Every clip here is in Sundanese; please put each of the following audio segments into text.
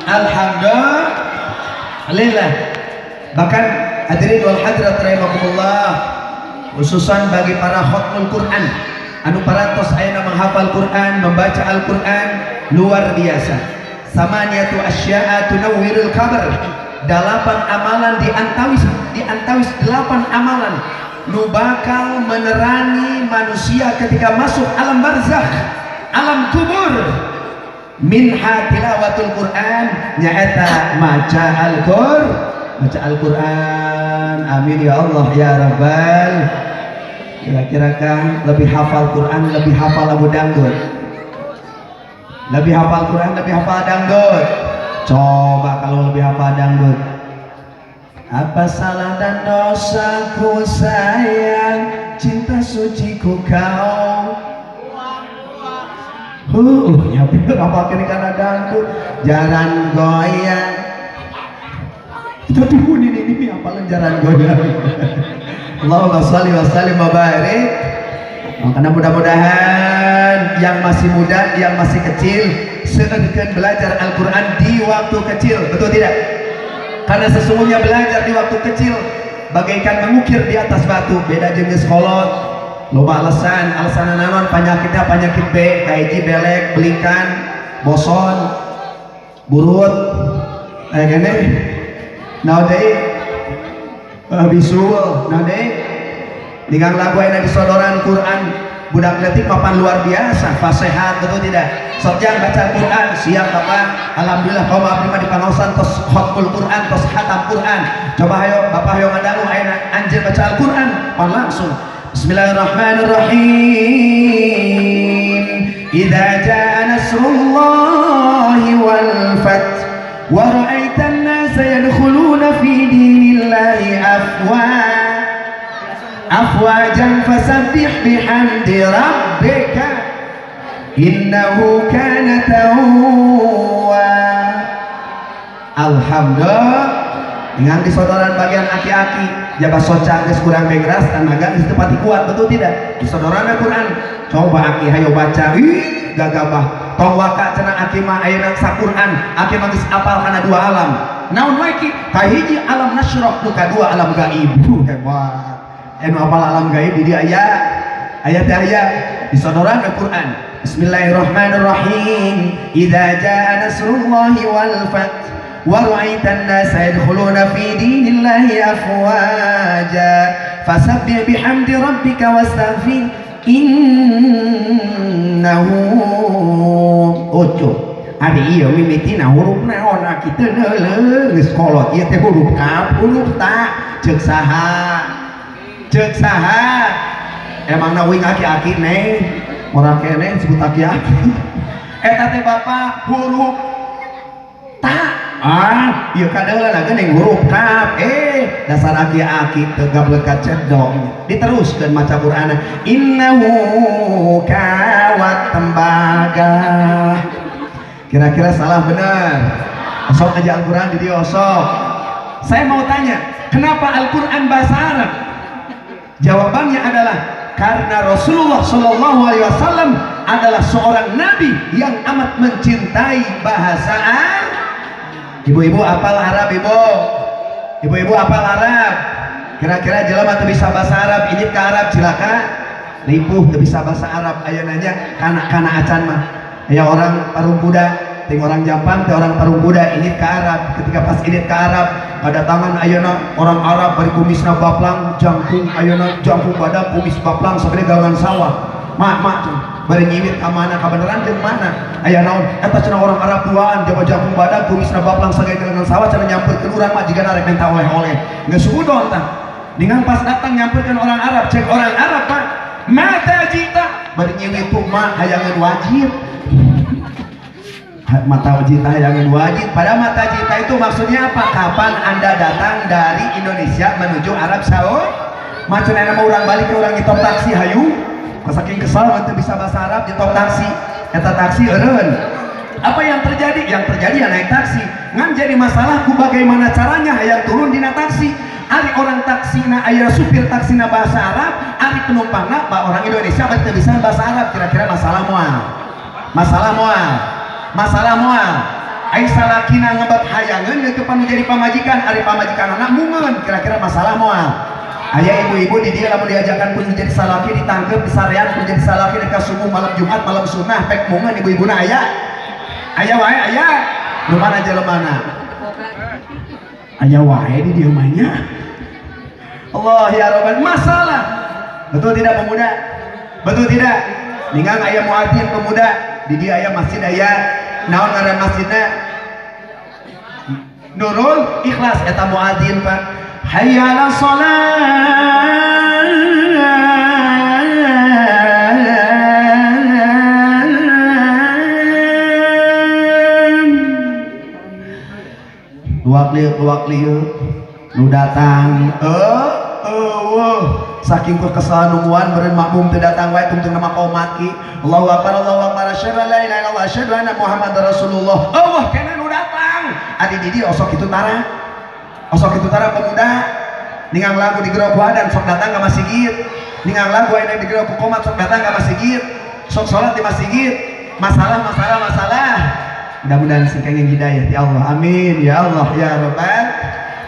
Alhamdulillah. Bahkan hadirin wal hadirat rahimakumullah, khususan bagi para khatmul Quran, anu parantos ayeuna menghafal Quran, membaca Al-Quran luar biasa. Samaniyatu asya'a tunawwirul qabr. 8 amalan diantawis 8 amalan nu bakal menerangi manusia ketika masuk alam barzakh, alam kubur. Minha tilawatul Quran, nyaeta maca Al-Qur'an, baca Al-Quran. Amin ya Allah ya Rabbal. Kira-kira kan lebih hafal Quran, lebih hafal lagu dangdut? Lebih hafal Quran, lebih hafal dangdut? Coba kalau lebih hafal dangdut. Apa salah dan dosaku sayang, cinta suciku kau. Nyapi apa kini karena dangdut jaran goyang. Itu tuh ini apalan jaran goyang. Allahumma shalli wa sallim wa barik. Karena mudah-mudahan yang masih muda, yang masih kecil, seengkeun belajar Al-Quran di waktu kecil, betul tidak? Karena sesungguhnya belajar di waktu kecil bagaikan mengukir di atas batu. Beda jenis kolot, loba alasan, alasan naon, penyakitnya penyakit B, kaiji, belek, belikan, boson, burut, kayak gini. Nah deui bisul, nah deui dengan lagu ayeuna disodoran Quran budak leutik papan luar biasa fasehat, betul tidak? Sojang baca Quran siap bapak, alhamdulillah kaum abdi mah di pangaosan tos khatmul Quran, tos khatam Quran. Coba hayo bapak hayo ngadangu ayeuna anjeun baca Al-Quran pan langsung Bismillahirrahmanirrahim. Idza jaa nasrullahi wal fath wa ra'aitan nasa yadkhuluna fi dinillahi afwajan fasabbih bihamdi rabbika innahu kana tawwab. Alhamdulillah. Dengan disodoran bagian aki-aki jaba socang geus kurang bengras tenaga geus teu pati kuat, betul tidak? Disodoran Al-Qur'an, coba aki hayo baca, ih gagabah tong waka cenah aki mah ayeuna saquran, aki mah geus apal kana dua alam. Naon wae ki? Kahiji alam nasyrah, nu kadua alam gaib. Hebat. Anu apal alam gaib di dia aya, aya teh aya disodoran Al-Qur'an. Bismillahirrahmanirrahim. Idza jaa nasrullahi wal fath wa ra'aitan nasa yadkhuluna fi dinillahi afwaja fasabbih bihamdi rabbika wastaghfir innahu. Ojo ari ieu mimitina huruf naon aki teu neuleuh geus kolot ieu teh huruf kaf huruf ta ceuk saha, ceuk saha emangna uing aki-aki neng ora keneh disebut aki-aki eta teh bapak huruf ta. Ah, ieu kadeuleuh geuning huruf kaf. Dasar aki-aki teu gablek cedong. Diteruskeun maca Qur'an. Innahu kawat tembaga. Kira-kira salah benar? Osok aja Al-Qur'an di dieu osok. Saya mau tanya, kenapa Al-Qur'an bahasa Arab? Jawabannya adalah karena Rasulullah Shallallahu Alaihi Wasallam adalah seorang nabi yang amat mencintai bahasa Arab. Ibu-ibu apal Arab ibu? Ibu-ibu apal Arab? Kira-kira jelema teu bisa bahasa Arab, ini ke Arab cilaka ripuh teu bisa bahasa Arab. Aya nanya kana acan mah. Aya orang Parung Kuda, ting orang Jampang teh orang Parung Kuda ini ke Arab. Ketika pas ini ke Arab, pada tangan ayeuna orang Arab bari kumisna baplang, jangkung ayeuna jangkung badak kumis baplang sagede galangan sawah. Mak mak bari nyimit ka mana kabeneran jeung mana? Aya naon? Eta cenah orang Arab duaan jaba jangkung badak kumisna baplang sagede galangan sawah cenah nyamperkeun urang mah jiga rek minta oleh-oleh. Geus sudon tah. Dengan pas datang nyamperkeun orang Arab, cek orang Arab Pak, mata jita bari nyiwit tuh mah hayangeun wajib. Mata jita hayangeun wajib. Pada mata jita itu maksudnya apa? Kapan Anda datang dari Indonesia menuju Arab Saudi? Macam enak mau orang balik ke orang nyetop taksi hayu. Saking kesal teu bisa bahasa Arab nyetop taksi. Eta taksi eureun. Apa yang terjadi? Yang terjadi ya naik taksi. Ngan jadi masalahku bagaimana caranya hayang turun dina taksi. Ari orang taksina aya supir taksina bahasa Arab, ari penumpangna ba orang Indonesia berarti teu bisa bahasa Arab. Kira-kira masalah moal? Masalah moal? Masalah moal? Ai salakina ngebat hayangeun ke panu jadi pamajikan, ari pamajikan anak mungeun, kira-kira masalah moal. Aya ibu-ibu di dia lamun diajakan pun jadi salaki ditangkep disarean pun jadi salaki dekat subuh malam Jumat malam sunnah pek mungeun ibu-ibuna aya. Aya wae aya. Nu mana jelemana? Aya wae di dieu mah nya. Allah ya Rabbal masalah. Betul tidak pemuda? Betul tidak? Ningang aya muadzin pemuda, di dia aya masjid aya naon ngaran masjidna? Nurul Ikhlas eta muadzin Pak. Hayya 'alas shalah. Luak lieu nu datang eueuh saking kekesalan nungguan meureun makmum teu datang wae tungtung nama qomat ki. Allahu akbar Allahu akbar asyhadu an la ilaha illallah asyhadu anna Muhammadar Rasulullah. Eueuh keneh nu datang. Adi di dieu osok kitu tara. Osok kitu tara pemuda ningang lagu di gerok wadan sok datang ka masjid. Ningang lagu aya di gerok qomat sok datang ka masjid. Sok salat di masjid. Masalah masalah masalah. Mudah-mudahan sing kenging hidayah ya Allah. Amin ya Allah ya Rabbal.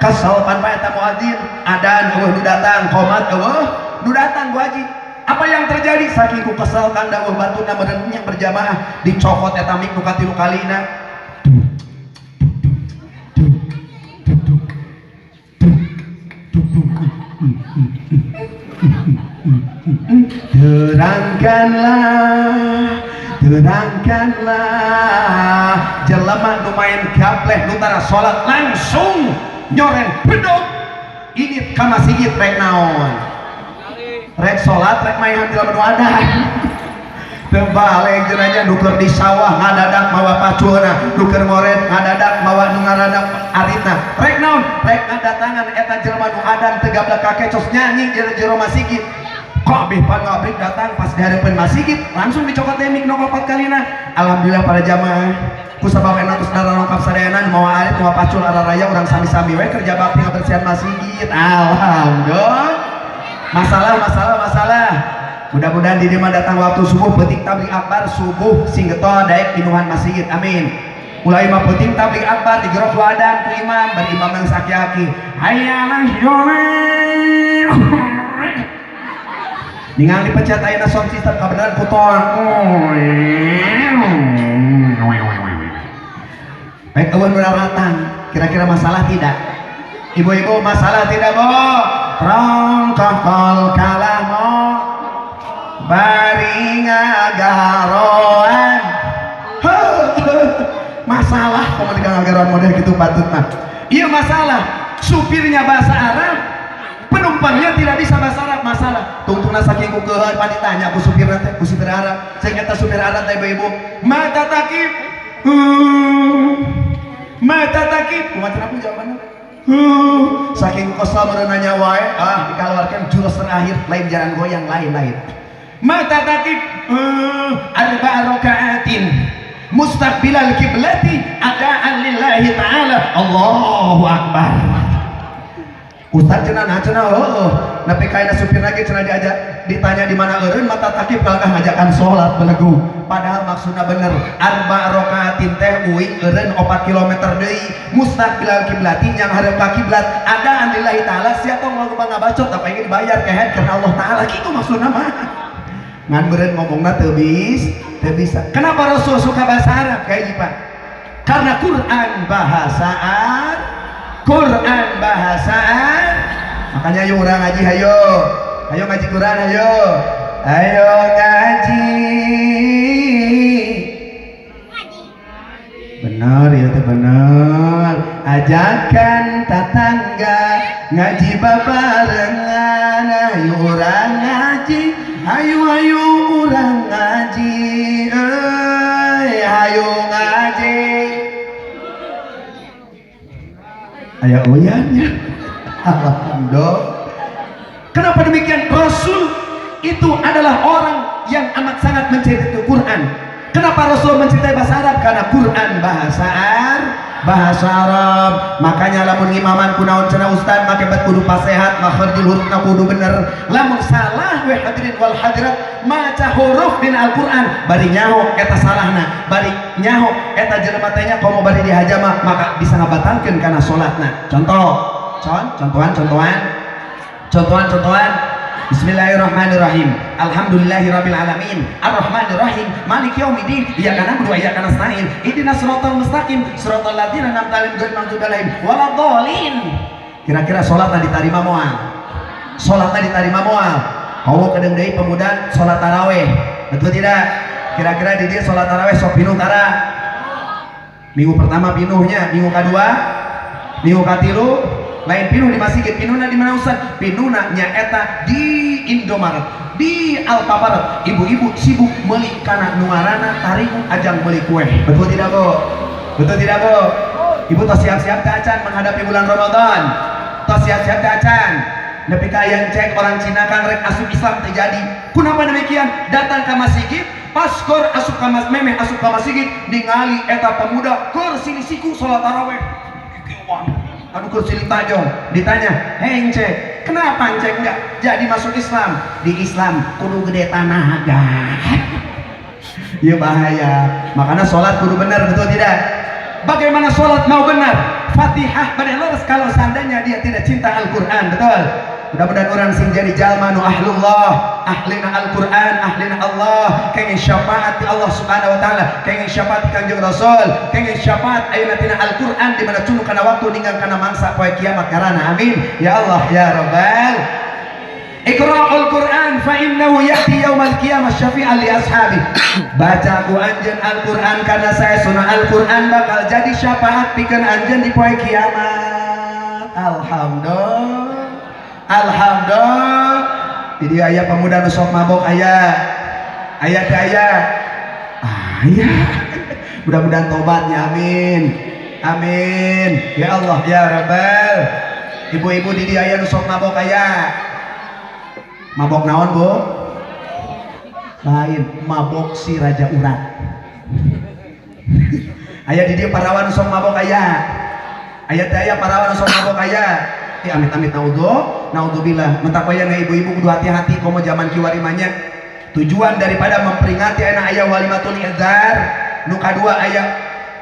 Kesel pan eta muadzin adan eueuh nu datang qomat eueuh nu datang Bu Haji. Apa yang terjadi? Saking ku kesel kang dawuh batuna meureun nya berjamaah dicokot eta mik nu katilu kalina. Terangkanlah, terangkanlah jelema nu main gapleh nu tara salat langsung nyoren bedog ini ka masjid rek naon rek salat rek main jelema nu adan teu balik jenanya nu keur di sawah ngadadak mawa paculna nu keur ngoret ngadadak mawa nu ngaradak aritna rek naon rek ngadatangan eta jelema nu adan teu gablek kakecos nyanyi jero masjid. Kabeh pangabrik datang pas di hadapan masjid langsung dicokot demik nu opat kalina. Alhamdulillah para jamaah kusabab enak saudara lengkap sadayana mawa arit mawa pacul araraya urang sami-sami we kerja bakti ngabersihan masjid. Alhamdulillah. Masalah masalah masalah. Mudah-mudahan di dieu mah datang waktu subuh peuting tabligh akbar subuh sing getol daek pinuhan masjid. Amin. Mulai mah peuting tabligh akbar digerok ku adan ku imam bar imam yang saki-aki. Hayya 'alas shalah. Ningang dipecat ayeuna sound system kabeneran ku toang. Baik eueuh nu datang, kira-kira masalah tidak? Ibu-ibu masalah tidak, Bu? Rongkokol kalamo bari ngagaroan. Masalah komo ngagaroan model gitu patut mah. Iya masalah, supirnya bahasa Arab, penumpangnya tidak bisa bahasa Arab, masalah. Tungtungna saking ku keuheul pan ditanya ku supirna teh, ku supir Arab. Cek eta supir Arab teh ibu-ibu, mata takib. Mata takib. Kumaha cenah jawabanna? Saking kesel meureun nanya wae, ah dikaluarkeun jurus terakhir lain jalan goyang lain-lain. Mata takib arba'a rakaatin mustaqbilal kiblati adaan lillahi ta'ala. Allahu akbar. Ustaz cenah nah cenah heueuh nepi ka ayeuna supir lagi cenah diajak ditanya di mana eureun mata takib kalakah ngajakan salat belegu padahal maksudna bener arba rakaatin teh uing eureun 4 km deui mustaqbilal kiblati yang hareup ka kiblat adaan lillahi ta'ala sia tong loba ngabacot apa ingin dibayar kehed karena Allah ta'ala kitu maksudna mah ngan beureun ngomongna teu bisa. Kenapa Rasul suka bahasa Arab kayak Pak? Karena Quran bahasa Arab. Quran bahasa Arab. Makanya ayo urang ngaji ayo. Ayo ngaji Quran ayo. Ayo ngaji. Benar ya teh benar. Ajakan tetangga ngaji babarengan ayo urang ngaji. Ayo ayo urang ngaji. Euy ayo ngaji. Aya uyannya. Alhamdulillah. Kenapa demikian? Rasul itu adalah orang yang amat sangat mencintai Quran. Kenapa Rasul mencintai bahasa Arab? Karena Quran bahasa Arab. Bahasa Arab. Makanya lamun ngimaman kunaon cenah ustad, make bet kudu pasehat, makharijul hurufna kudu bener. Lamun salah we, hadirin wal hadirat, maca huruf dina Al-Qur'an bari nyaho eta salahna, bari nyaho eta jelema teh nya komo bari dihajama, maka bisa ngabatalkeun kana salatna. Contoh, contohan, contohan, contohan, contohan. Bismillahirrahmanirrahim. Alhamdulillahirabbil alamin. Arrahmanirrahim. Maliki yaumiddin. Iyyaka na'budu wa iyyaka nasta'in. Ihdinas siratal mustaqim. Siratal ladzina an'amta 'alaihim ghairil maghdubi 'alaihim waladdallin. Kira-kira salatna ditarima moal? Salatna ditarima moal? Komo kedeung deui pemuda salat tarawih. Betul tidak? Kira-kira di dia salat tarawih sok pinuh tara? Minggu pertama pinuhnya, minggu kedua, minggu katilu lain pinuh di masjid, pinuhna di mana Ustaz? Pinuhna nyaeta di Indomaret, di Alfamart. Ibu-ibu sibuk meuli kana nu ngaranna taringu ajang meuli kue. Betul tidak, Bu? Betul tidak, Bu? Ibu tos siap-siap teh acan menghadapi bulan Ramadan? Tos siap-siap teh acan? Nepi ka aya cek orang Cina kan rek asup Islam terjadi. Kenapa demikian? Datang ke masjid, paskor asup ka mas memeh asup ka masjid, ningali eta pemuda keur silih siku salat tarawih. Kikieuan. Anu keur silih tajong, ditanya, "Hei Encek, kenapa Encek enggak jadi masuk Islam?" "Di Islam kudu gede tanaga." Ya bahaya. Makanya sholat kudu benar, betul tidak? Bagaimana sholat mau benar? Fatihah benar leres kalau seandainya dia tidak cinta Al-Quran, betul? Mudah-mudahan orang sing jadi jalma nu ahlullah, ahlina Al-Quran, ahlina Allah, kenging syafaat ti Allah Subhanahu wa taala, kenging syafaat ti Kanjeng Rasul, kenging syafaat ayeuna tina Al-Quran di mana cunu kana waktu ninggang kana mangsa poe kiamat karana. Amin. Ya Allah ya Rabbal. Iqra'ul Quran fa innahu ya'ti yaumal qiyamah syafi'an li ashabi. Baca ku anjeun Al-Quran karena saya sunnah Al-Quran bakal jadi syafaat pikeun anjeun di poe kiamat. Alhamdulillah. Alhamdulillah. Jadi aya pemuda nu sok mabok aya. Aya teh aya. Aya. Mudah-mudahan tobatnya, amin. Amin. Ya Allah ya Rabbal. Ibu-ibu di dieu aya nu sok mabok aya. Mabok naon, Bu? Lain, mabok si Raja Urat. Aya di dieu parawan nu sok mabok aya. Aya teh aya parawan nu sok mabok aya. Eh, amit-amit, naudzu, naudzubillah. Mentak aya ibu-ibu kudu hati-hati komo zaman kiwari mah nya. Tujuan daripada memperingati ayeuna aya walimatul i'dzar, nu kadua aya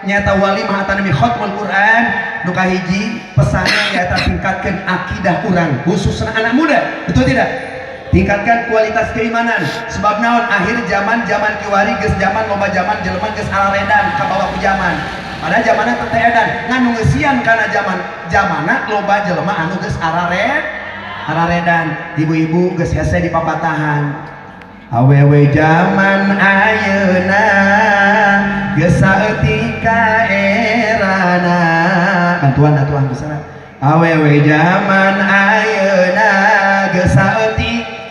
nyata walimah atanapi khatmul Quran, nu kahiji pesannya nyaeta tingkatkan akidah urang, khususnya anak muda, betul tidak? Tingkatkan kualitas keimanan. Sebab naon? Akhir zaman, zaman kiwari geus zaman loba zaman jelema geus alaredan kabawa ku zaman. Padahal zamanna teu edan, ngan nu ngeusian kana zaman zamana loba jelema anu geus araredan. Ibu-ibu geus hese di papatahan. Awewe zaman ayeuna geus saeutik erana. Bantuan atuh bisa. Awewe zaman ayeuna geus saeutik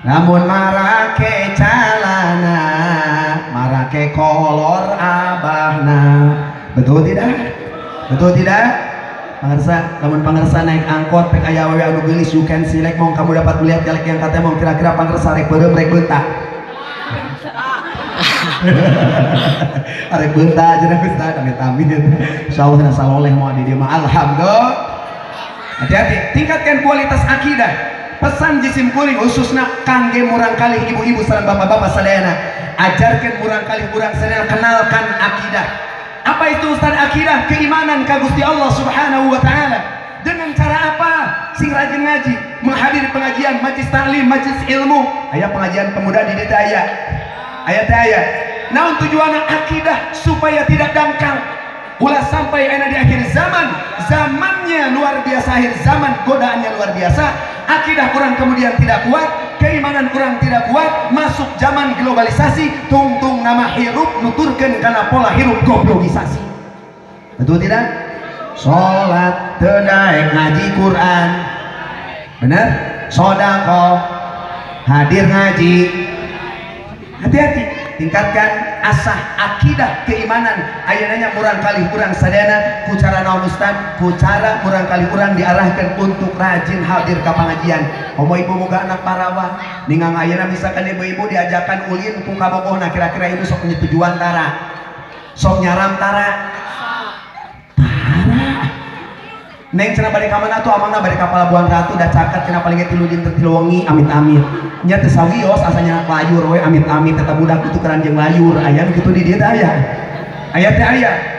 namun marake calana, marake kolor abahna. Betul tidak? Betul tidak? Pangersa, lamun pangersa naik angkot pek aya awewe anu geulis, you can select mong, kamu dapat melihat jelek yang katanya mong, kira-kira pangersa rek beureum rek beunta? Arek beunta cenah Ustaz, amit amit. Insyaallah na saloleh moal di dieu mah, alhamdulillah. Hati-hati, tingkatkan kualitas akidah. Pesan jisim kuring khususnya kangge murangkalih ibu-ibu sareng bapak-bapak sadayana, ajarkan murangkalih urang sadayana, kenalkan akidah. Apa itu Ustaz akidah? Keimanan ka Gusti Allah Subhanahu wa taala. Dengan cara apa? Sing rajin ngaji, menghadiri pengajian, majlis taklim, majlis ilmu. Aya pengajian pemuda di dieu aya. Aya teh aya. Naon tujuanna akidah? Supaya tidak dangkal. Ulah sampai ayeuna di akhir zaman, zamannya luar biasa, akhir zaman godaannya luar biasa, akidah kurang kemudian tidak kuat, keimanan kurang tidak kuat, masuk zaman globalisasi, tungtung nama hirup nuturkeun kana pola hirup goblogisasi. Betul tidak? Salat teu daek, ngaji Quran. Bener? Sodakoh, hadir ngaji. Hati-hati, tingkatkan asah akidah keimanan. Ayeuna murangkalih urang sadayana ku cara naon Ustaz? Ku cara murangkalih urang diarahkan untuk rajin hadir ke pengajian. Komo ibu boga anak parawan, ningang ayeuna misalkan ibu-ibu diajakan ulin ku kabogohna, kira-kira ibu sok nyetujuan tara? Sok nyaram tara? Neng cenah bade ka mana tuh? Amangna bade ka Palabuhan Ratu, da caket cenah, paling ge 3 dinten 3 wengi. Amit-amit nya, teu sawios asanya layur we. Amit-amit, eta budak itu keranjeng layur. Aya nu kitu di dieu teh? Aya, aya teh, aya.